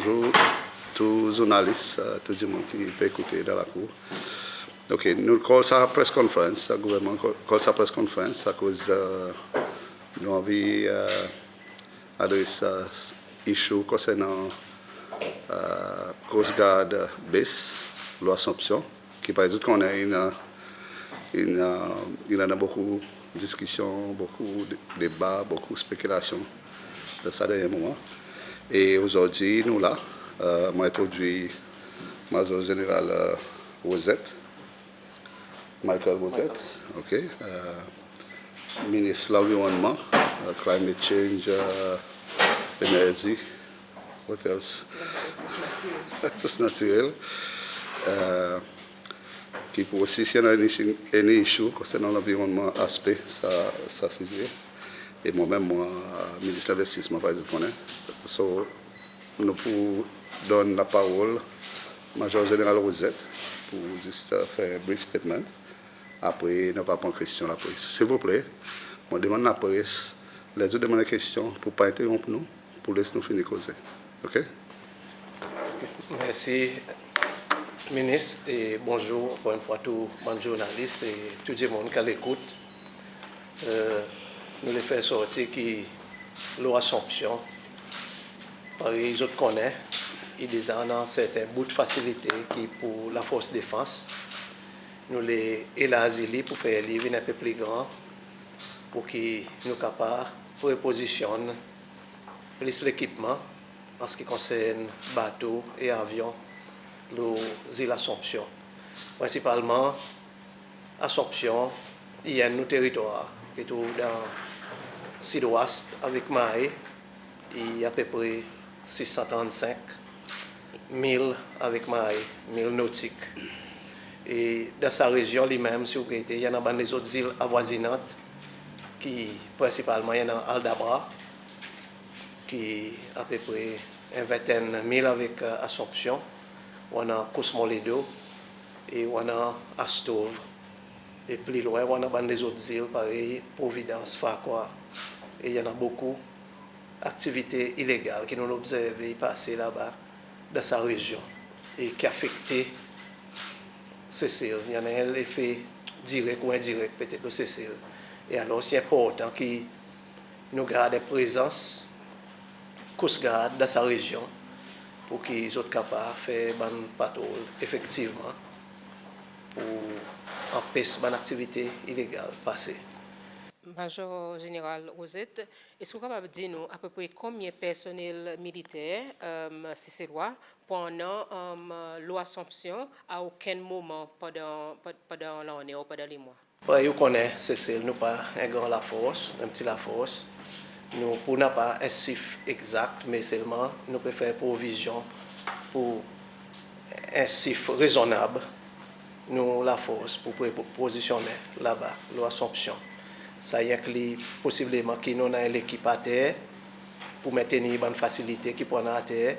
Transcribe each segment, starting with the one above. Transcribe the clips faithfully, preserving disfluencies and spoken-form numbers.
Bonzour tou zournalis, tou dimoun ki pe ekoute dan lakour. Ok, nou call sa press conference, gouvernman call sa press conference akoz nou anvi adres issue konsernan Coast Guard base lo Assomption, ki parey zot konnen in annan bokou diskisyon, bokou deba, bokou spekilasyon dan sa dernyen moman. E ozordi nou la, mon entrodwir Major Zeneral Rosette, Michael Rosette, ok, Minis Lanvironnman, Climate Change, Enerzi, what else? Resous natirel. Ki pou osi, si i annan any issue konsernan lanvironnman, aspe sa size. E mwan menm, mwan Minis Lenvestisman, parey zot konnen. So nou pou donn laparol Major Zeneral Rosette pou zis fer brief statement. Apre nou ava pran kestyon lapres. Silvouple, mon demann lapres, ler zot demann en kestyon, pou pa enteronp nou, pou les nou fini koze. Ok? Mersi Minis, e bonzour ankor enn fwa tou bann zournalis e tou dimoun ki a lekout. Nou le fer sorti ki lo Assomption, parey zot konnen, i deza annan serten bout fasilite ki pou Lafors Defans. Nou le elarzi li pou fer li vin en pe pli gran, pou ki nou kapab repozisyonn plis lekipman an se ki konsern bato e avyon lo zil Assomption. Prensipalman, Assomption i enn nou teritwar ki trouv dan sidwest avek Mahé, i apepre sis san trannsenk mil avek Mahé, mil notik. E dan sa rezyon li menm, si ou gete, i annan bann lezot zil avwazinant ki prensipalman i annan Aldabra, ki apepre en ventenn mil avek Assomption, ou annan Cosmoledo, e ou annan Astove. E pli lwen ou annan bann lezot zil parey Providence, Farquhar. E i annan bokou aktivite ilegal ki nou'n obzerve i pase laba dan sa rezyon e ki afekte Sesel. I annan en lefe direk ou endirek petet lo Sesel. E alor i enportan ki nou gard en prezans Coast Guard dan sa rezyon pou ki zot kapab fer bann patrol efektivman pou anpes bann aktivite ilegal pase. Major Zeneral Rosette, eski ou kapab dir nou apepre konbyen personnel militer Seselwa pou annan lo Assomption a okenn moman pandan, pandan lannen ou pandan lemwan? Parey ou konnen, Sesel nou pa en gran lafors, en pti lafors. Nou pou napa en sif egzak, me selman nou pe fer provizyon pou en sif rezonnab nou lafors pou pe pozisyonnen laba lo Assomption. Sa i enkli posibleman ki nou annan en lekip ater pou mentenir bann fasilite ki pou annan ater.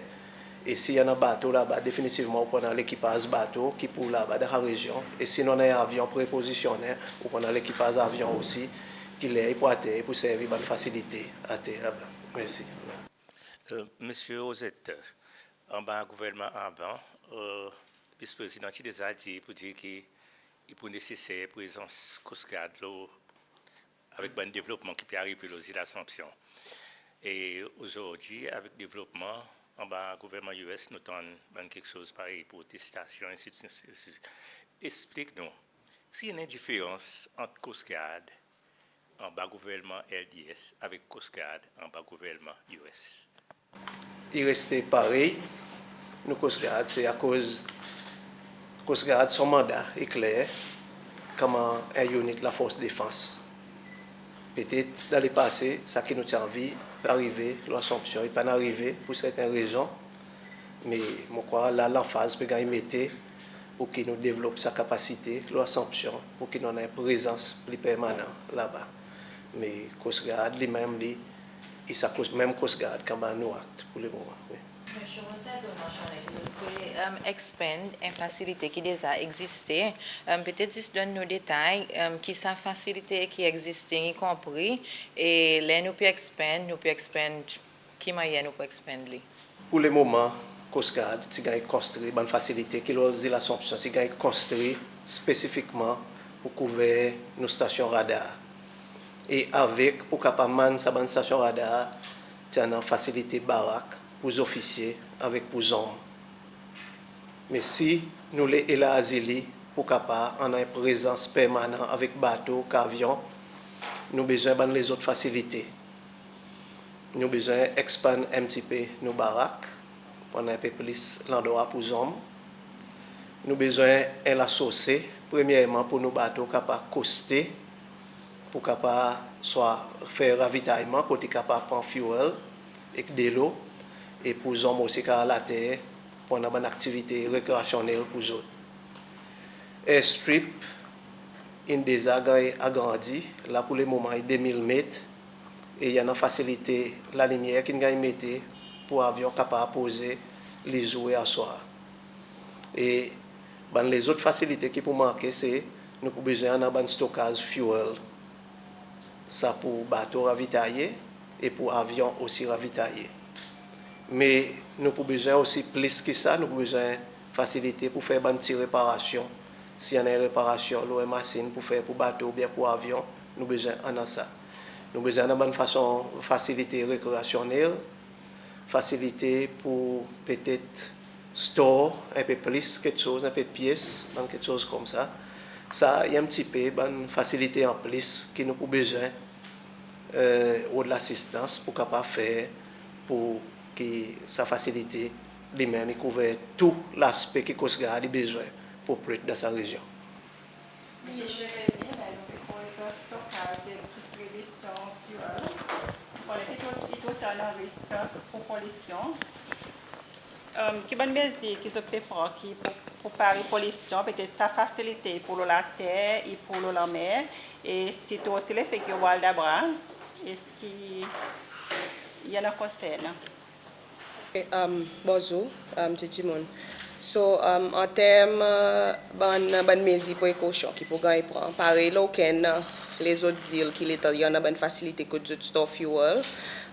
E si i annan bato laba, definitivman ou pou annan lekipaz bato ki pou laba dan sa rezyon. E si nou annan avyon pou repozisyonnen, ou pou annan lekipaz avyon osi, ki ler i pou ater, i pou servi bann fasilite ater laba. Mersi. Msye Rosette, anba gouvernman avan, Vis Prezidan ti deza dir pou dir ki i pou neseser prezans Coast Guard lo, avek bann devlopman ki pe arive lo zil Assomption. E ozordi, avek devlopman anba gouvernman US, nou tann bann keksoz parey protestasyon, ensidswit, ensidswit. Eksplik nou, si i annan en diferans ant Coast Guard anba gouvernman LDS avek Coast Guard anba gouvernman US? I reste parey, nou Coast Guard, se akoz Coast Guard son manda i kler konman en unit Lafors Defans. Petet dan lepase, sa ki nou ti anvi arive lo Assomption, i pa'n arive pou serten rezon. Me mon krwar la lanfaz pe ganny mete pou ki nou devlop sa kapasite lo Assomption, pou ki nou annan en prezans pli permanan laba. Me Coast Guard li menm li, i sa Coast, menm Coast Guard konman nou act pou lemoman. Wi. Msye Rosette, ou mannyen ki zot pe expand en fasilite ki deza egziste. Petet zis donn nou detay ki sa fasilite ki egziste i konpri, e ler nou pe expand, nou pe expand ki mannyer nou pou expand li? Pou lemoman, Coast Guard ti ganny konstri, bann fasilite ki lo Zil Assomption ti ganny konstri spesifikman pour kouver nou stasyon radar. E avek, pour kapab manny sa bann stasyon radar, ti annan fasilite barak pour zofisye avek pour zonm. Me si nou le elarzi li pour kapab annan en prezans permanan avek bato, avyon, nou bezwen bann lezot fasilite. Nou bezwen ekspann en pti pe nou barak, pour annan en pe plis landrwa pour zonm. Nou bezwen en lasose, premyerman pour nou bato kapab koste, pour kapab swa fer ravitayman kot i kapab pran fuel ek delo, e pour zonm osi kapab al ater pour annan bann aktivite rekreasyonnel pour zot. Airstrip in deza ganny agrandi, la pour lemoman i de mil met, e i annan fasilite lalimyer ki'n ganny mete pour avyon kapab poze lizour e aswar. E bann lezot fasilite ki pou manke, se nou pou bezwen annan bann stokaz fuel. Sa pour bato ravitaye e pour avyon osi ravitaye. Me nou pou bezwen osi plis ki sa, nou pou bezwen fasilite pour fer bann pti reparasyon. Si i annan en reparasyon lo en masin pour fer pour bato oubyen pour avyon, nou bezwen annan sa. Nou bezwen annan bann fason, fasilite rekreasyonnel, fasilite pour petet store en pe plis keksoz, en pe pyes, bann keksoz koumsa. Sa i en pti pe bann fasilite an plis ki nou pou bezwen, e, rod lasistans pour kapab fer pour ki sa fasilite li menm i kouver tou laspe ki Coast Guard i bezwen pour operate dan sa rezyon. Msye Jeremie, la nou pe koz stokaz e distribisyon fuel. Ou konnen ki tou, ki tou tan annan risk pour polisyon. Em, ki bann mezir ki zot pe pran ki pour, pour pare polisyon, petet sa fasilite pour lo later e pour lo lanmer, e sirtou osi lefe ki Val d'Arbras, eski i annan konsern? Ok, um, bonzour, um, tou dimoun. So, um, an term, uh, bann, bann mezir prekosyon ki pou ganny pran, parey lo okenn, uh, lezot zil ki letan i annan bann fasilite kot zot store fuel,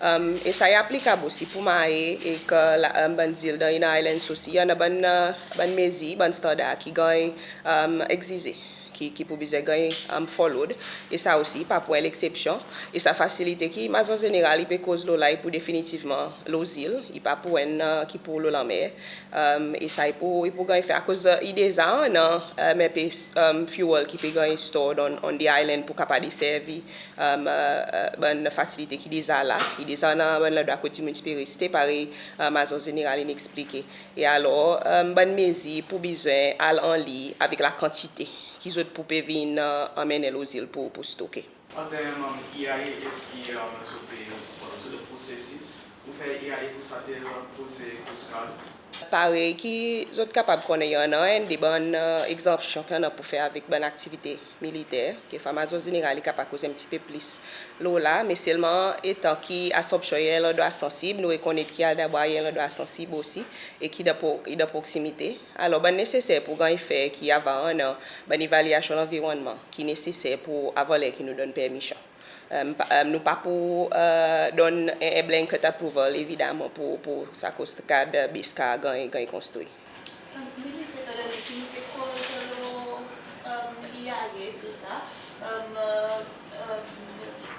um, e sa i aplikab osi pour Mahé ek, uh, la, um, bann zil dan Inner Islands osi, i annan bann, uh, bann mezir, bann standar ki ganny, um, egzize, ki, ki pou bezwen ganny, um, followed. E sa osi pa pou en leksepsyon. E sa fasilite ki Mazor Zeneral i pe koz lo la, i pou definitivman lo zil, i pa pou enn, uh, ki pou lo lanmer. Um, e sa i pou, i pou ganny fer akoz, uh, i deza annan, um, en pe, um, fuel ki pe ganny stored on, on the island pour kapab deservi, um, uh, uh, bann fasilite ki deza la. I deza annan bann landrwa kot dimoun ti pe reste, parey, uh, Mazor Zeneral in eksplike. E alor, um, bann mezir pou bezwen al anliny avek lakantite ki zot pou pe vin, uh, anmennen lo zil pour, pour stoke. An term, um, E I A, eski, um, zot pe follow sort of prosesis pour fer E I A pour sa tel proze Coast Guard? Parey ki zot kapab konnen, i annan enn de bann, uh, egzanpsyon ki annan pour fer avek bann aktivite militer, kekfwa Mazor Zeneral i kapab koz en pti pe plis lo la, me selman etan ki Assomption i en landrwa sansib, nou rekonnet ki Val d'Arbras i en landrwa sansib osi, e ki dan pro-, i dan proksimite. Alor, bann neseser pou ganny fer ki avan annan bann evalyasyon lanvironnman ki neseser pour avan ler ki nou donn permisyon. Em, pa, em, nou pa pou, e, donn en, en blanket approval, evidaman, pour, pour sa Coast Guard, e, base ki a ganny, ganny konstri. Em, Minis, etan done ki nou pe koz lo, em, E I A, tou sa, em, em,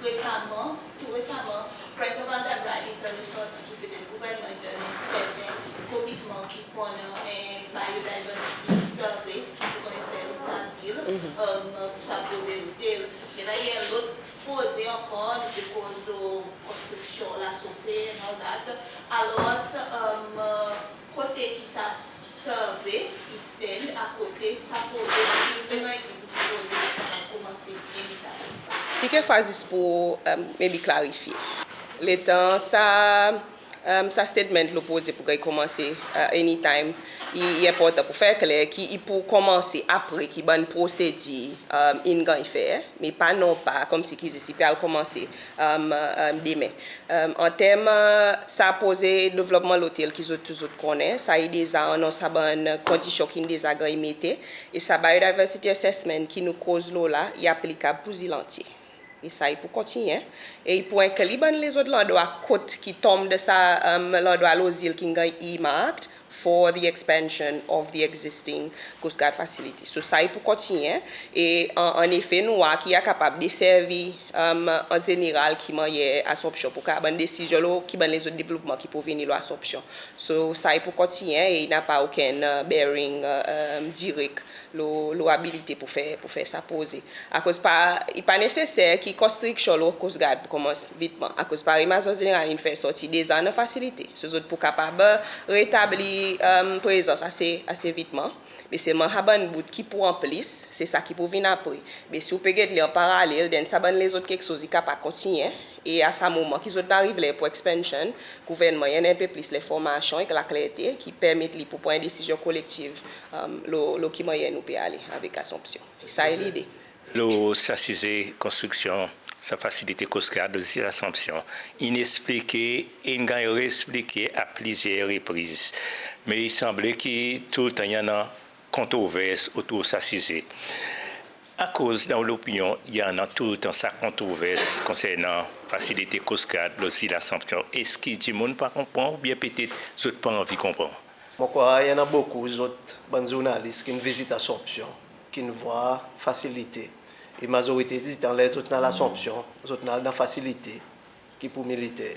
resaman, tou resaman, Friends of Val d'Arbras i fer resorti ki petet gouvernman i donn serten komitman ki pou annan en biodiversity survey ki pou ganny fer lo sa zil, em, pour sa proze lotel. Me la i annan lot proze ankor, nou pe koz lo konstriksyon lasose and all that. Alor, em, kote ki sa survey i stand, akote sa proze ki nou pe ganny dir ki proze ki kapab konmanse anytime? Si kekfwa zis pour, em, maybe klarifye. Letan sa, em, sa statement lo proze pou ganny konmanse, e, anytime, i, i enportan pour fer kler ki i pou konmanse apre ki bann prosedir, em, in ganny fer, me pa non pa konmsi ki zis i pe al konmanse, em, em, demen. Em, an term, e, sa proze devlopman lotel ki zot tou zot konnen, sa i deza annan sa bann kondisyon ki'n deza ganny mete, e sa biodiversity assessment ki nou koz lo la, i aplikab pour zil antye. E sa i pou kontinyen. E i pou enkli bann lezot landrwa kot ki tonm dan sa, em, landrwa lo zil ki'n ganny earmarked for the expansion of the existing Coast Guard facility. So sa i pou kontinyen e an, annefe nou war ki i a kapab deservi, um, an zeneral ki mannyer Assomption pou kapab bann desizyon lo ki bann lezot devlopman ki pou vini lo Assomption. So sa i pou kontinyen e i napa okenn, uh, bearing, uh, um, direk lo, lo abilite pou fer, pou fer sa proze. Akoz pa, i pa neseser ki konstriksyon lo Coast Guard pou konmans vitman. Akoz parey Mazor Zeneral in fer sorti, deza annan fasilite. So zot pou kapab retabli, um, prezans ase, ase vitman. Me selman sa bann bout ki pou an plis, se sa ki pou vin apre. Me si ou pe get li an paralel, then sa bann lezot keksoz i kapab kontinyen. E a sa moman ki zot ariv ler pou expansion, gouvernman i annan en pe plis lenformasyon ek laklerte ki permet li pou pran en desizyon kolektiv, um, lo, lo ki mannyer nou pe ale avek Assomption. E sa i lide. Lo sa size konstriksyon sa fasilite Coast Guard lo zil Assomption, in eksplike e in ganny reeksplike a plizyer repriz. Me i sanble ki toultan i annan kontrovers otour sa size. Akoz dan ou lopinyon i annan toultan sa kontrovers konsernan fasilite Coast Guard lo zil Assomption? Eski dimoun pa konpran oubyen petet zot pa anvi konpran? Mon krwar i annan bokou zot bann zournalis ki'n vizit Assomption, ki'n vwar fasilite. E mazorite ditan ler zot in al Assomption, zot in al dan fasilite ki pou militer.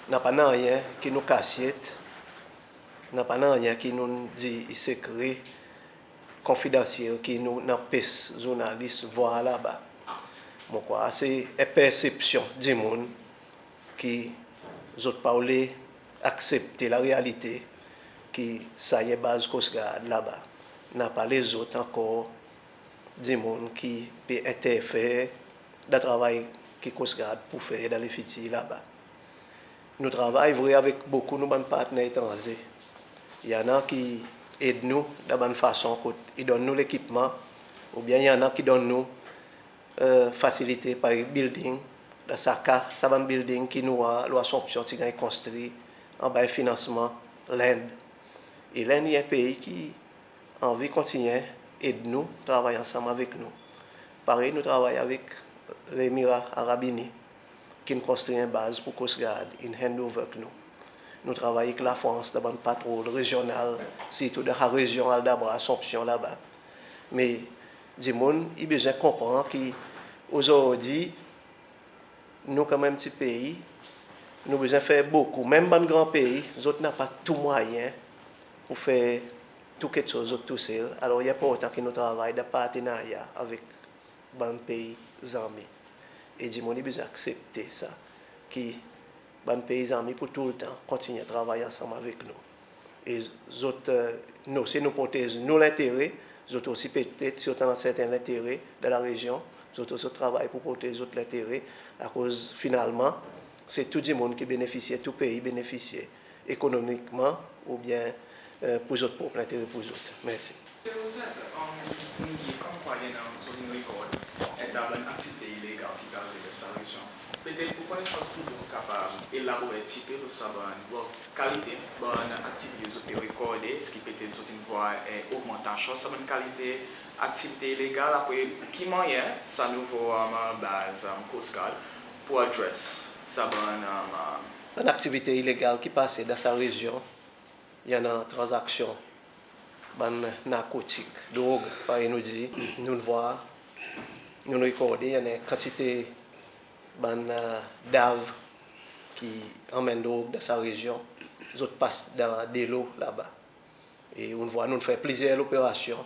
Napa nanryen ki nou kasyet, napa nanryen ki nou'n dir i sekre, konfidansyel ki nou'n anpes zournalis vwar laba. Mon krwar se en persepsyon dimoun ki zot pa oule aksepte larealite ki sa i en baz Coast Guard laba. Napa lezot ankor dimoun ki pe enterfer dan travay ki Coast Guard pou fer dan lefitir laba. Nou travay vre avek bokou nou bann partner etranze. I annan ki ed nou dan bann fason kot i donn nou lekipman, oubyen i annan ki donn nou, e, fasilite parey building. Dan sa ka, sa bann building ki nou war lo Assomption ti ganny konstri anba en finansman Lenn. E Lenn i en pei ki anvi kontinyen ed nou, travay ansanm avek nou. Parey nou travay avek Lemira Arab Ini, ki'n konstri en baz pou Coast Guard, in hand over ek nou. Nou travay ek Lafrans dan bann patrol rezyonal, sirtou dan sa rezyon Aldabra, Assomption laba. Me dimoun i bezwen konpran ki ozordi nou kanmenm pti pei, nou bezwen fer bokou. Menm bann gran pei, zot napa tou mwayen pou fer tou keksoz zot tousel. Alor i enportan ki nou travay dan partenarya avek bann pei zanmi. E dimoun i bezwen aksepte sa, ki bann pei zanmi pou toultan kontinyen travay ansanm avek nou. E zot, e, nou, si nou protez nou lentere, zot osi petet, si zot annan serten lentere dan larezyon, zot osi zot travay pou protez zot lentere, akoz finalman, se tou dimoun ki benefisye, tou pei benefisye ekonomikman oubyen, e, pou zot prop lentere pou zot. Mersi. Msye Rosette, e, nou dir konmkwa i annan, zot in rekord en ta bann aktivite ilegal ki pe arive dan sa rezyon. Petet pou konesans piblik ou kapab elabore en pti pe lo sa bann, bon, kalite bann aktivite zot pe rekorde, eski petet zot in vwar en ogmantasyon sa bann kalite aktivite ilegal, apre ki mannyer sa nouvo, e, baz, e, Coast Guard pou adres sa bann, e, bann aktivite ilegal ki pase dan sa rezyon. I annan tranzaksyon bann narkotik, drog, parey nou dir, nou'n vwar, nou'n rekorde, i annan en kantite bann, e, dav ki anmenn drog dan sa rezyon, zot pas dan delo laba. E ou'n vwar nou'n fer plizyer loperasyon,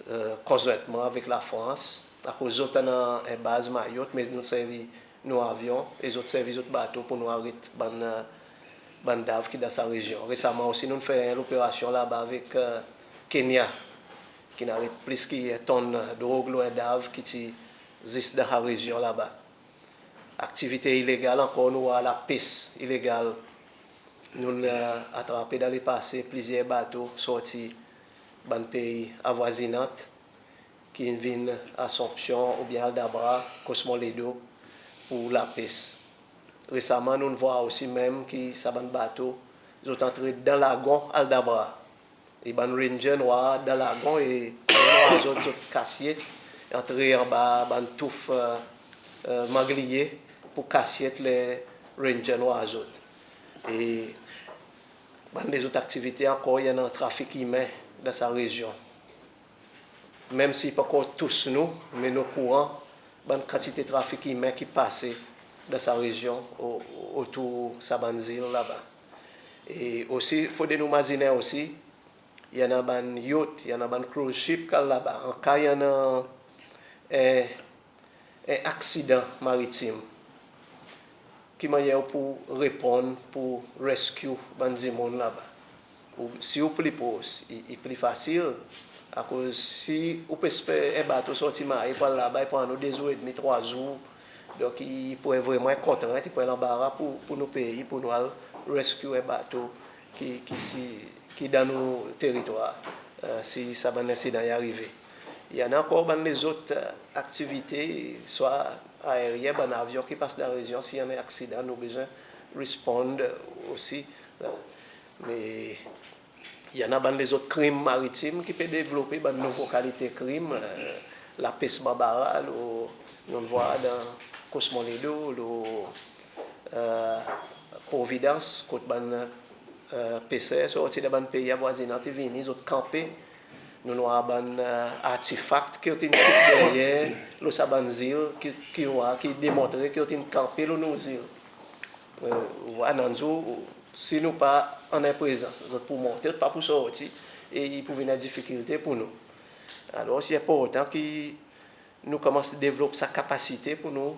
e, konzwentman avek Lafrans, akoz zot annan en baz Mayotte, me nou servi nou avyon e zot servi zot bato pour nou aret bann, e, bann dav ki dan sa rezyon. Resaman osi nou'n fer en loperasyon laba avek, e, Kenya, ki'n aret plis ki en tonn drog lo en dav ki ti zis dan sa rezyon laba. Aktivite ilegal ankor, nou war lapes ilegal. Nou'n, e, atrape dan lepase plizyer bato sorti bann pei avwazinant ki'n vin Assomption oubyen Aldabra, Cosmoledo pour lapes. Resaman nou'n vwar osi menm ki sa bann bato zot antre dan lagon Aldabra. E bann ranger in war dan lagon e war zot, zot kasyet, antre anba bann touf, e, e, mangliye pour kasyet ler ranger in war zot. E Bann lezot aktivite ankor, i annan trafik imen dan sa rezyon. Menm si i pa ankor tous nou, me nou okouran bann kantite trafik imen ki pase dan sa rezyon o-, otour sa bann zil laba. E osi, fodre nou mazinen osi, i annan bann yacht, i annan bann cruise ship ki al laba. An ka i annan en, en aksidan maritim, ki mannyer ou pou reponn pou rescue bann dimoun laba? Ou, si ou pli pros, i, i pli fasil. Akoz si ou pe esper en bato sorti Mahe pou al laba, i pran nou de zour edmi, trwa zour. Donk, i pou en vreman en kontrent, i pou en lanbara pou, pou nou pei, pou nou al rescue en bato ki, ki si, ki dan nou teritwar, e, si sa bann lensidan i arive. I annan ankor bann lezot, e, aktivite, swa aeryen, bann avyon ki pas dan rezyon, si i annan aksidan, nou bezwen respond osi. Me i annan bann lezot krim maritim ki pe devlope, bann nouvo kalite krim, e, lapes banbara, lo, nou'n vwar dan Cosmoledo, lo, e, Providence, kot bann, e, peser sorti dan bann pei avwazinan ti vini, zot kanpe. Nou'n vwar bann, e, artifak ki zot in kit deryer lo sa bann zil, ki, ki vwar, ki demontre ki zot in kanpe lo nou zil. E, ou vwar, annan zour, si nou pa annan prezans, zot pou monte, zot pa pou sorti, e i pou vin en difikilte pour nou. Alor, i enportan ki nou konmans devlop sa kapasite pour nou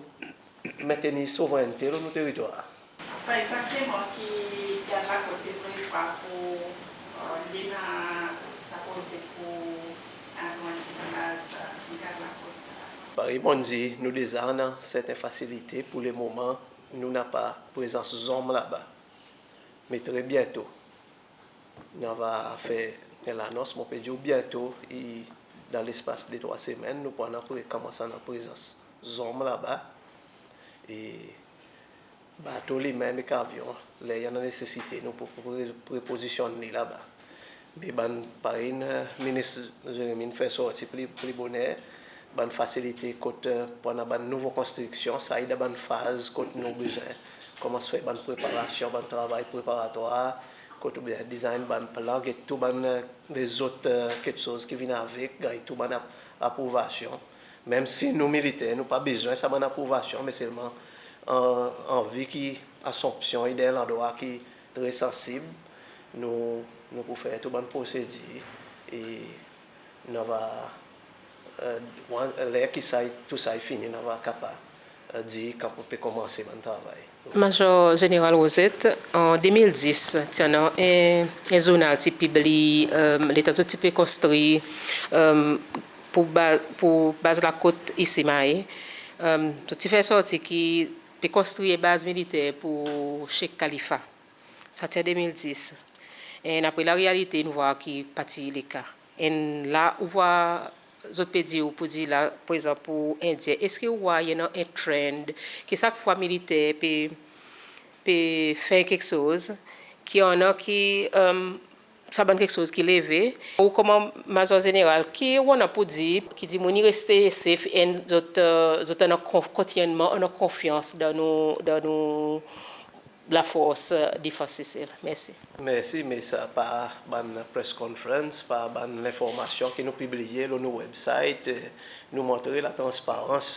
mentenir souvrennte lo nou teritwar. Ki egzakteman ki Garde la Côte pe prevwar pour, e, demarre sa proze pour agrandi sa baz, e, Garde la Côte? Parey mon'n dir, nou deza annan serten fasilite. Pour lemoman, nou napa prezans zonm laba. Me tre byento, nou ava fer en lanons, mon pe dir ou byento, e dan lespas de trwa semenn, nou pou annan pre-, konmans annan prezans zonm laba. E bato li menm ek avyon, ler i annan nesesite, nou pou, pou pre-, prepozisyonn li laba. Me bann, parey, e, Minis Jeremie in fer sorti pli, pli boner, bann fasilite kot, e, pou annan bann nouvo konstriksyon, sa i dan bann faz kot nou bezwen konmans fer bann preparasyon, bann travay preparatwar, kot oubyen design bann plan, get tou bann, e, lezot, e, keksoz ki vin avek, ganny tou bann ap-, aprouvasyon. Menm si nou militer, nou pa bezwen sa bann aprouvasyon, me selman an, an vi ki Assomption i dan en landrwa ki tre sansib, nou, nou pou fer tou bann prosedir e nou ava, e, wan, ler ki sa i, tou sa i fini, nou ava kapab, e, dir kan pou pe konmanse bann travay. Major Zeneral Rosette, an de mil dis, ti annan en, en zournal ti pibliy, e, letan zot ti pe konstri, e, pour ba-, pour baz lakot isi Mahe, e, zot ti fer sorti ki pe konstri en baz militer pour Sheikh Khalifa. Sa ti an de mil dis. E apre larealite, nou vwar ki pa ti leka. E la, ou vwar, zot pe dir, ou pou dir la, prezan pour Endyen, eski ou vwar i annan en trend ki sak fwa militer pe, pe fer keksoz, ki annan ki, e, sa bann keksoz ki leve? Ou konman Major Zeneral, ki ou annan pour dir, ki dimoun i reste safe e zot, e, zot annan konf-, kontinyelman annan konfyans dan nou, dan nou lafors, e, defans Sesel? Mersi. Mersi, me sa par bann press conference, par bann lenformasyon ki nou pibliye lo nou website, e, nou montre latransparans.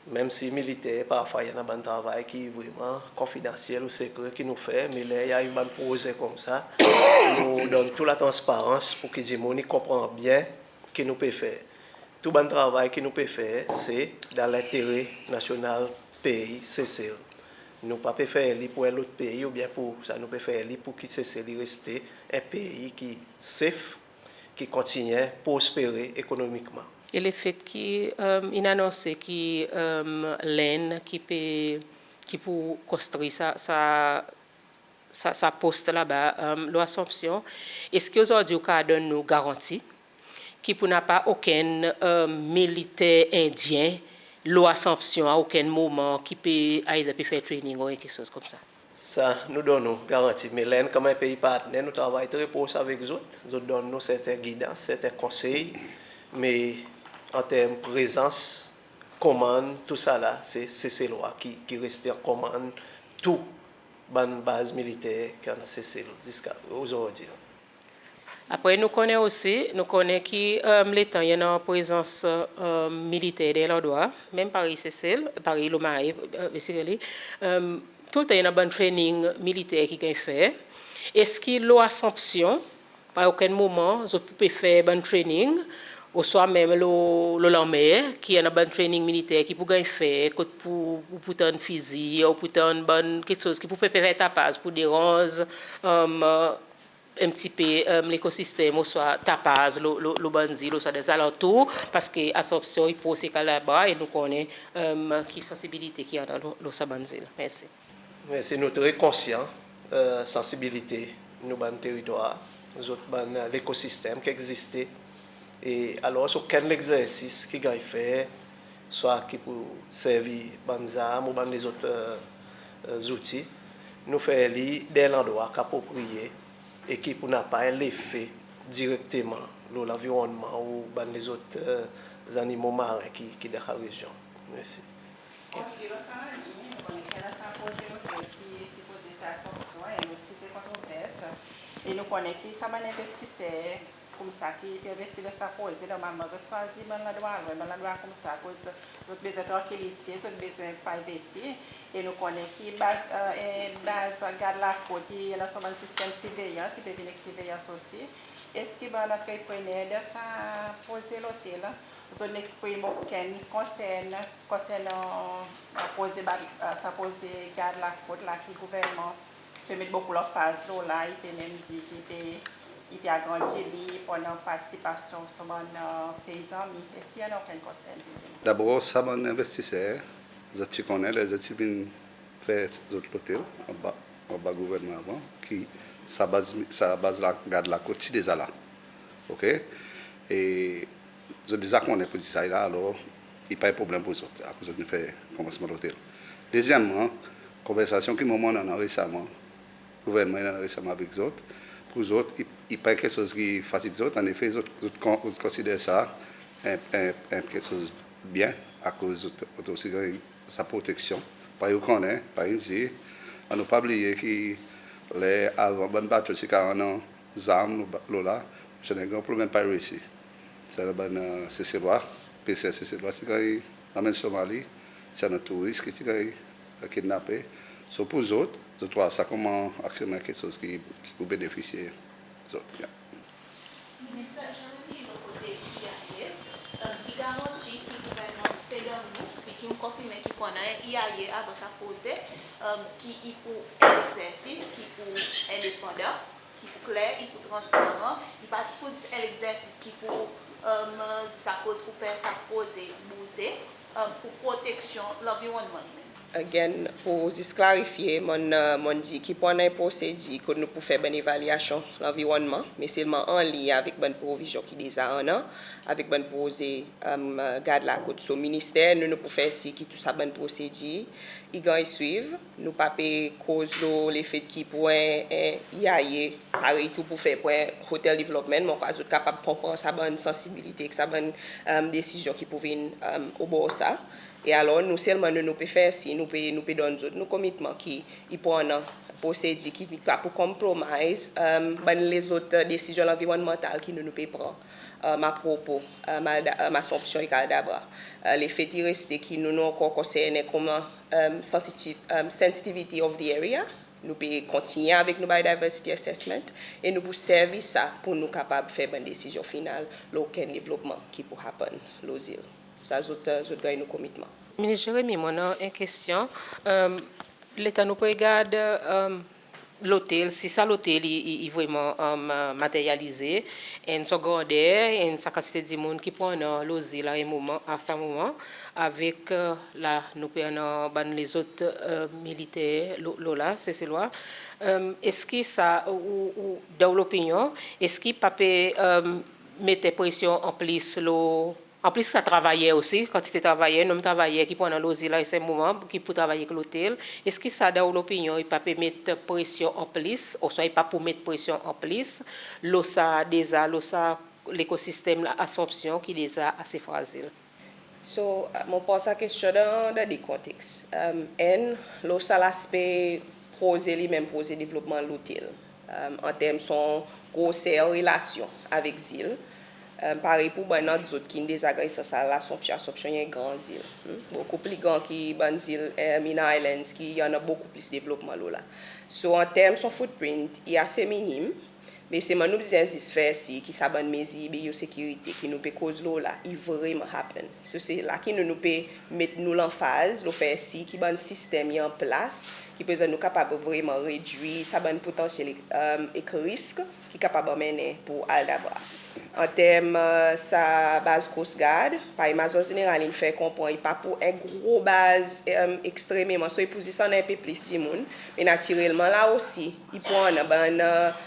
Menm si militer, parfwa, i annan bann travay ki vreman konfidansyel ou sekre ki nou fer, me ler i ariv bann proze koumsa, nou donn tou latransparans pour ki dimoun i konpran byen ki nou pe fer. Tou bann travay ki nou pe fer, se dan lentere nasyonal pei Sesel. Nou pa pe fer li pour en lot pei oubyen pour sa, nou pe fer li pour ki Sesel i reste en pei ki safe, ki kontinyen prospere ekonomikman. E lefet ki, e, in anonse ki, e, Lenn ki pe, ki pou konstri sa, sa, sa, sa pos laba, e, lo Assomption, eski ozordi ou kapab donn nou garanti ki pou napa okenn, e, militer Endyen lo Assomption a okenn moman ki pe, either pe fer training oubyen keksoz koumsa? Sa, nou donn ou garanti. Me Lenn, konman en pei partner, nou travay tre pros avek zot. Zot donn nou serten gidans, serten konsey. Me an term prezans, komann, tousala, se, se Seselwa ki, ki reste an komann tou bann baz militer ki annan Sesel ziska ozordi. Apre nou konnen osi, nou konnen ki, e, letan i annan prezans, e, militer dan en landrwa, menm parey Sesel, parey lo Mahé, e, basically, e, toultan i annan bann training militer ki ganny fer. Eski lo Assomption, pa okenn moman zot pou pe fer bann training, oswa menm lo, lo lanmer, ki i annan bann training militer ki pou ganny fer, kot pou, ou pou tann fizi, ou pou tann bann keksoz ki pou fer, fer tapaz, pou deranz, e, en pti pe, e, lekosistem, oswa tapaz lo, lo, lo bann zil, oswa dan zalantour, paski Assomption i pros ek Aldabra, e nou konnen, e, ki sansibilite ki annan lo, lo sa bann zil. Mersi. Mersi. Nou tre konsyan, e, sansibilite nou bann teritwar, zot bann, e, lekosistem ki egziste. E alor, okenn legzersis ki ganny fer, swa ki pou servi bann zarm ou bann lezot, e, e, zouti, nou fer li dan en landrwa ki apropriye e ki pou napa en lefe direkteman lo lanvironnman ou bann lezot, e, zannimo maren ki, ki dan sa rezyon. Mersi. Osi lo sa laliny, nou konnen ki annan sa proze lotel ki sipoze fer Assomption, e nou ti fer kontrovers, e nou konnen ki sa bann envestiser koumsa ki pe envesti dan sa proze, normalman zot swazir bann landrwa lwen, bann landrwa koumsa, akoz zot bezwen trankilite, zot bezwen privacy, e nou konnen ki baz, e, e, baz gard lakot i annan son bann sistem sirveyans, i pe vin ek sirveyans osi. Eski bann antreprener dan sa proze lotel, zot in eksprim okenn konsern konsernan, e, proze ba, e, sa proze gard lakot la ki gouvernman pe met bokou lanfaz lo la, i pe menm dir ki i pe, i pe agrandi li, i pou annan partisipasyon son bann, e, pei zanmi? Eski i annan okenn konsern? Dabor, sa bann envestiser, zot ti konnen ler zot ti vin fer zot lotel anba, anba gouvernman avan, ki sa baz, sa baz la, gard lakot ti deza la. OK? E zot deza konnen pou dir sa i la, alor i pa en problenm pour zot, akoz zot in fer konmansman lotel. Dezyenmman, konversasyon ki mwan mon annan resaman, gouvernman in annan resaman avek zot, pour zot, i, i pa en keksoz ki fatig zot. Annefe, zot, zot kon-, zot konsider sa en, en, en keksoz byen, akoz zot, zot osi ganny sa proteksyon. Parey ou konnen, parey in dir, annou pa bliye ki ler avan bann bato ti kapab annan zarm lo ba-, lo la, ti annan en gran problenm piracy. Sa bann, e, Seselwa, peser Seselwa ti ganny anmenn Somali, ti annan touris ki ti ganny, e, kidnape. So pour zot, zot war sa konman aktyelman keksoz ki, ki pou benefisye zot. Ya. Minister Jeremie, lo kote E I A, e, ki garanti ki gouvernman pe donn nou, e ki ou'n konfirmen ki pou annan E I A avan sa proze, e, ki i pou en legzersis ki pou endepandan, ki pou kler, ki pou transparan, ki pa pou zis en legzersis ki pou, e, zis akoz pou fer sa proze bouze, e, pour proteksyon lanvironnman li menm. Again, pour zis klarifye, mon'n, e, mon'n dir ki pou annan en prosedir kot nou pou fer bann evalyasyon lanvironnman, me selman anliny avek bann provizyon ki deza annan, avek bann proze, e, gard lakot. So, minister, nou, nou pou fer sir ki tou sa bann prosedir i ganny swiv. Nou pa pe koz lo lefet ki pou en, en E I A, parey ki ou pou fer pour en hotel development, me mon krwar zot kapab konpran sa bann sansibilite ek sa bann, e, desizyon ki pou vin, e, obor sa. E alor, nou selman, nou, nou pe fer sir, nou pe, nou pe donn zot nou komitman ki i pou annan prosedir ki pa pou compromise, e, bann lezot, e, desizyon lanvironnmantal ki nou, nou pe pran, e, apropo, e, Alda-, e, Assomption ek Aldabra. E, lefet i reste ki nou, nou ankor konsernen konman, e, sensitive, e, sensitivity of the area, nou pe kontinyen avek nou biodiversity assessment, e nou pou servi sa pour nou kapab fer bann desizyon final lo okenn devlopman ki pou happen lo zil. Sa zot, e, zot ganny nou komitman. Minis Jeremie, mon annan en kestyon. E, letan nou pe regard, e, lotel, si sa lotel i, i, i vreman, e, materyalize, e son grander, e sa kantite dimoun ki pou annan lo zil a en moman, a sa moman, avek, e, la nou pe annan bann lezot, e, militer lo, lo la, Seselwa, e, eski sa, ou, ou, dan ou lopinyon, eski pa pe, e, met presyon anplis lo Anplis sa travayer osi, kantite travayer, nonm travayer ki pou annan lo zil la, sa moman ki pou travay ek lotel, eski sa, dan ou lopinyon, i pa pe met presyon anplis, oswa i pa pou met presyon anplis lo sa deza, lo sa lekosistem la Assomption ki deza ase frazil? So, mon pran sa kestyon dan, dan de konteks. E, enn, lo sa laspe proze li menm, proze devlopman lotel. An term son groser relasyon avek zil, parey pour bann zot ki'n deza ganny sans al Assomption, Assomption i en gran zil, bokou pli gran ki bann zil in islands ki i annan bokou plis devlopman lo la. So an term son footprint i ase minim, me selman nou bezwen zis fer sir ki sa bann mezir biosekirite ki nou pe koz lo la i vreman happen. So se la ki nou, nou pe met nou lanfaz lo fer sir ki bann sistenm i an plas, ki prezan nou kapab vreman redwir sa bann potansyel ek risk ki kapab anmennen pour Aldabra. An term sa baz Coast Guard, parey Mazor Zeneral in fer konpran, i pa pour en gro baz ekstrememan, so i pour zis annan en pe plis dimoun. Me natirelman la osi i pour annan bann,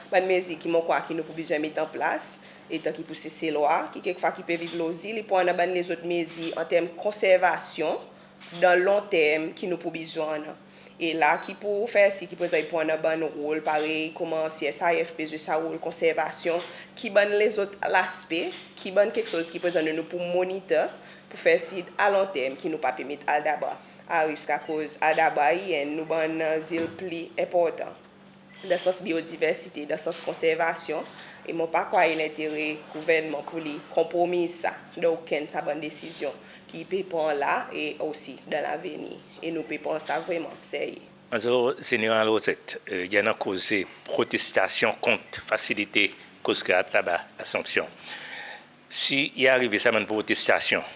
bann mezir ki mon krwar ki nou pour bezwen met an plas, letan ki pour Seselwa ki kekfwa ki pe viv lo zil, i pour annan bann lezot mezir an term konservasyon dan lon term ki nou pour bezwen annan. E la ki pour fer sir ki prezan i pour annan bann rol parey konman CSIF pe zwe sa rol konservasyon, ki bann lezot laspe, ki bann keksoz ki prezan nou, nou pour monitor pour fer sir a lon term ki nou pa pe met Aldabra a risk, akoz Aldabra i enn nou bann zil pli enportan dan sans biodiversite, dan sans konservasyon. E mon pa krwar i lentere gouvernman pour li konpromiz sa dan okenn sa bann desizyon ki i pe pran la e osi dan lavenir. E nou pe pran sa vreman serye. Mazor Zeneral Rosette, i annan koze protestasyon kont fasilite Coast Guard laba Assomption. Si i arive sa bann protestasyon,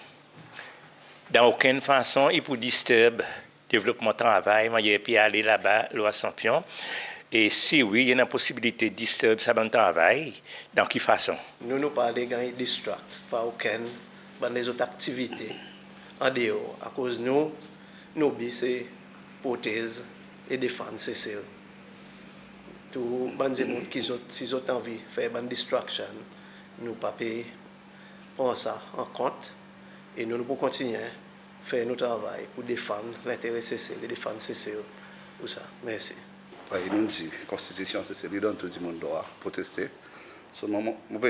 dan okenn fason i pour disturb devlopman travay mannyer pe ale laba lo Assomption? E si wi, i annan posibilite disturb sa bann travay, dan ki fason? Nou, nou pa le ganny distract par okenn bann lezot aktivite an deor, akoz nou, nou bi se protez e defann Sesel. Tou bann dimoun ki zot, si zot anvi fer bann distraction, nou pa pe pran sa an kont, e nou, nou pour kontinyen fer nou travay pour defann lentere Sesel e defann Sesel pour sa. Mersi. Parey nou dir, Konstitisyon Sesel i donn tou dimoun drwa proteste. Selman mon, mon pe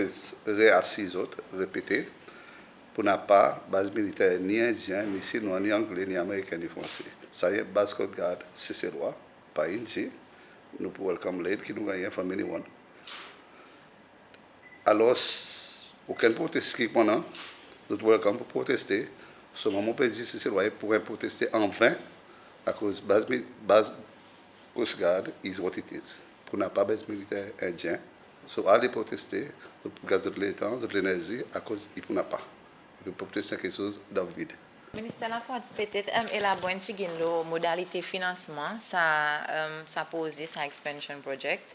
reasir zot, repete, pour napa baz militer ni Endyen, ni Sinwa, ni Angle, ni Ameriken, ni Franse. Sa i baz Coast Guard Seselwa, parey in dir, nou pour welcome aid ki nou gannyen from anyone. Alors, okenn protest ki pour annan, zot welcome pour proteste. Selman mon pe dir Seselwa i pour proteste an ven, akoz baz mi-, baz Coast Guard is what it is. Pour napa baz militer Endyen. So ale proteste, zot gaz zot letan, zot lenerzi, akoz i pour napa. I pour proteste keksoz dan vid. Minister Laporte, petet elabore en pti gin lo modalite finansman sa, sa proze, sa expansion project.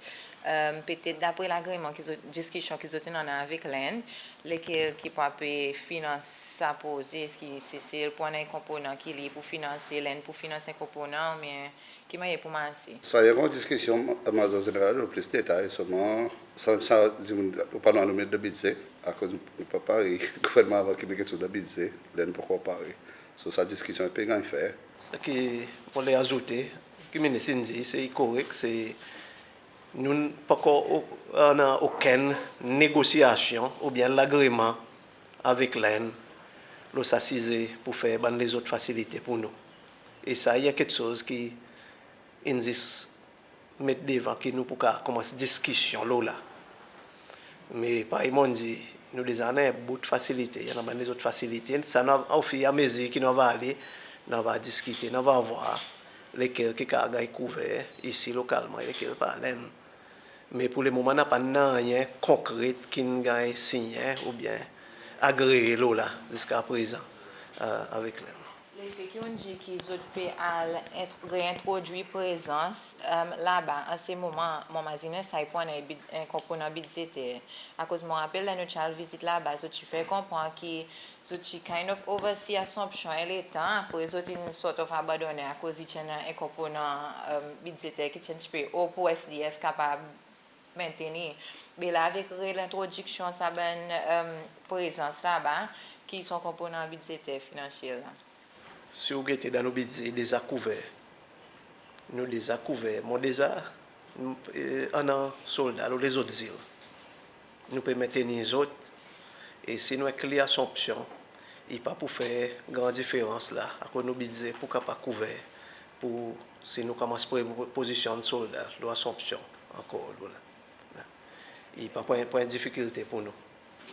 Petet dapre lagreman ki zot, diskisyon ki zot in annan avek Lenn, lekel ki pou ape finans sa proze? Eski Sesel pou annan en konponan ki li pou finanse, Lenn pou finans en konponan, oubyen ki mannyer pou marse? Sa i annan diskisyon, Mazor Zeneral, lo plis detay, selman sa, sa dimoun, ou pa nwan nou met dan bidze, akoz nou pa parey gouvernman avan ki met keksoz dan bidze, Lenn pa ankor pare. So sa diskisyon i pe ganny fer. Sa ki mon le azoute, ki Minis in dir, se i korek, se nou pa ankor annan okenn negosyasyon oubyen lagreman avek Lenn lo sa size pour fer bann lezot fasilite pour nou. E sa i en keksoz ki in zis met devan ki nou pou kapab konmans diskisyon lo la. Me parey mon dir, nou deza annan en bout fasilite, i annan bann lezot fasilite. Sa nou, ofiramezir ki nou ava ale, nou ava diskite, nou ava vwar lekel ki kapab ganny kouver isi lokalman e lekel par Lenn. Me pour lemoman napa nanryen konkret ki'n ganny sinyen oubyen agree lo la ziska prezan avek Lenn. Lefe ki ou'n dir ki zot pe al ent-, reentrodwir prezans laba an se moman, mon mazinen sa i pou annan en bid-, en konponan bidzeter. Akoz mon rapel ler nou ti al vizit laba, zot ti fer konpran ki zot ti kind of oversee Assomption en letan, apre zot in sort of abandonnen akoz i ti annan en konponan bidzeter ki ti en pti pe o pour S D F kapab mentenir. Me la avek relentrodiksyon sa bann prezans laba, ki son konponan bidzeter finansyel la? Si ou gete dan nou bidze, i deza kouver. Nou deza kouver. Mon deza annan solda lo lezot zil. Nou pe mentenir zot. E si nou enkli Assomption, i pa pou fer gran diferans la, akoz nou bidze pou kapab kouver pour si nou konmans pre-, pozisyon solda lo Assomption ankor lo la. I pa pou en, pou en difikilte pour nou.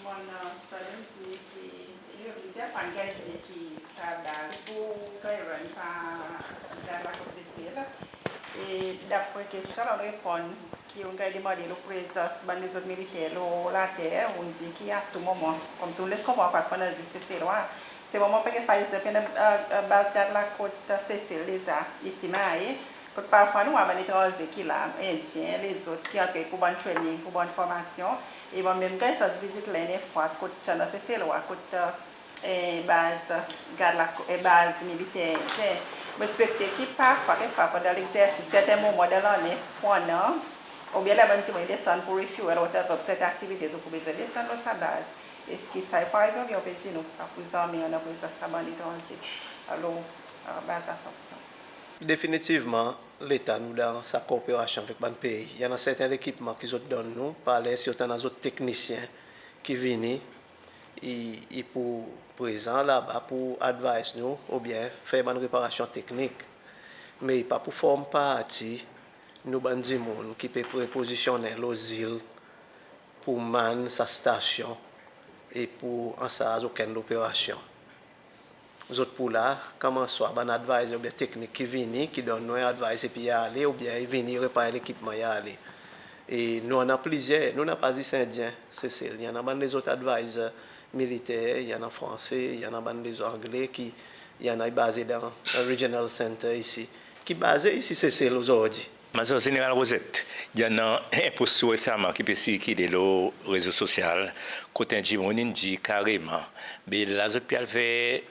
Mon, e, sa i dir ki, e, plizyè fwa in ganny dir ki sa baz pou ganny run par Gard Lakot Sesel. E dapre kestyon la ou'n reponn ki ou'n ganny demande lo prezans bann lezot militer lo later, ou'n dir ki a tou moman. Konmsi ou'n les konpran ki pandan zis Seselwa. Se moman pe get par egzanp, i annan, e, e, baz Gard Lakot Sesel deza isi Mahé. Kot parfwa nou war bann etranze ki la, Endyen, lezot ki antre pour bann training, pour bann formasyon. E mon menm ganny sans vizit Lenn en fwa kot, e, dan Seselwa, kot, e, baz gard la, e, baz militer Endyen. Mon ekspekte ki parfwa, kekfwa pandan legzersis, serten moman dan lannen, pandan, oubyen ler bann dimoun i desann pour refuel, whatever, pour serten aktivite, zot pou bezwen desann lo sa baz. Eski sa i pou arive oubyen ou pe dir nou pa pou zanmen annan prezans sa bann etranze lo, e, baz Assomption? Definitivman, letan nou dan sa korperasyon avek bann pei, i annan serten lekipman ki zot donn nou, parler si zot annan zot teknisyen ki vini, i, i pou prezan laba pour advise nou oubyen fer bann reparasyon teknik. Me i pa pou form parti nou bann dimoun ki pe prepozisyonnen lo zil pour mann sa stasyon e pour ansarz okenn loperasyon. Zot pou la, konman swa bann advisor oubyen teknik ki vini, ki donn nou en advice epi i ale, oubyen i vini, i repar lekipman, i ale. E nou annan plizyer, nou napa zis Endyen Sesel, i annan bann lezot advisor militer, i annan Franse, i annan bann lezot Angle ki i annan, i baze dan, e, Regional Center isi, ki baze isi Sesel ozordi. Major Zeneral Rosette, i annan en post resaman ki pe sirkile lo rezo sosyal, kot en dimoun in dir kareman, be la zot pe al ver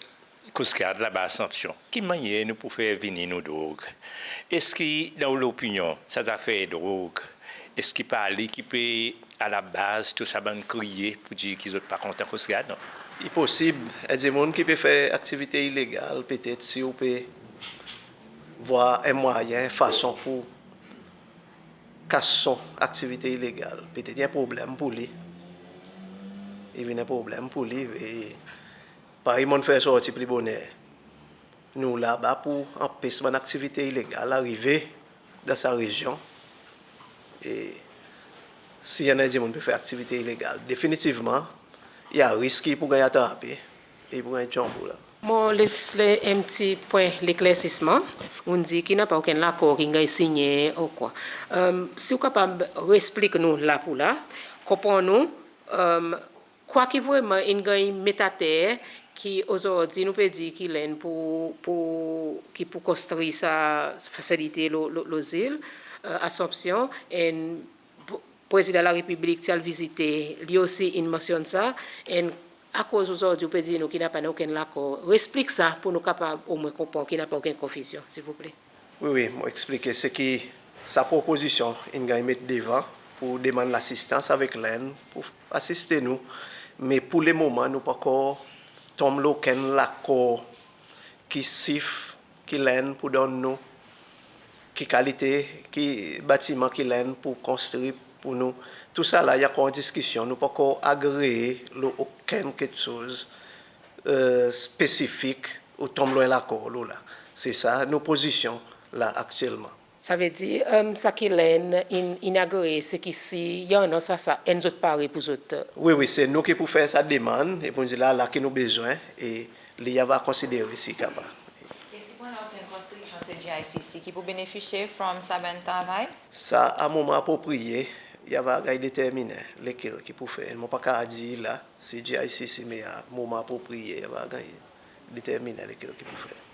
Coast Guard laba Assomption. Ki mannyer nou pou fer vini nou drog? Eski dan ou lopinyon, sa zafer drog, eski pa li ki pe alabaz tou sa bann kriye pour dir ki zot pa kontan Coast Guard, non? I posib, en dimoun ki pe fer aktivite ilegal, petet si ou pe vwar en mwayen, fason pour kas son aktivite ilegal, petet i en problenm pour li. I vin en problenm pour li, e parey mon'n fer sorti pli boner, nou laba pour anpes bann aktivite ilegal arive dan sa rezyon. E si i annan dimoun pe fer aktivite ilegal, definitivman, i a risk ki i pou ganny atrape e i pou ganny tyonbo la. Mon les en pti pwen leklersisman. Ou'n dir ki napa okenn lakor ki'n ganny sinyen ou kwa. E, si ou kapab reeksplik nou la pour la, konpran nou, e, kwa ki vreman in ganny met ater ki ozordi nou pe dir ki Lenn pou, pou, ki pou konstri sa fasilite lo, lo, lo zil, e, Assomption, e Prezidan Larepiblik ti al vizite, li osi in mansyonn sa, e akoz ozordi ou pe dir nou ki napa okenn lakor? Reeksplik sa pour nou kapab omwen konpran ki napa okenn konfizyon, silvouple. Wi, wi, mon eksplike. Se ki sa propozisyon in ganny met devan pour demann lasistans avek Lenn pour asiste nou. Me pour lemoman, nou pa ankor tonm lo okenn lakor ki sif ki Lenn pou donn nou, ki kalite, ki batiman ki Lenn pou konstri pour nou. Tousala i ankor an diskisyon, nou pa ankor agree lo okenn keksoz, e, spesifik ou tonm lo en lakor lo la. Se sa nou pozisyon la aktyelman. Savedir, e, sa ki Lenn in, in agree, se ki si i annan sa, sa enn zot pare pour zot. Wi, wi, se nou ki pou fer sa demann e pou nou dir la, la ki nou bezwen, e li i ava konsidere si i kapab. E si pou annan okenn konstriksyon, se GICC ki pou benefisye from sa bann travay? Sa, a moman apropriye, i ava ganny determinen lekel ki pou fer. Mon pa kapab dir la si GICC, me a moman apropriye i ava ganny determinen lekel ki pou fer.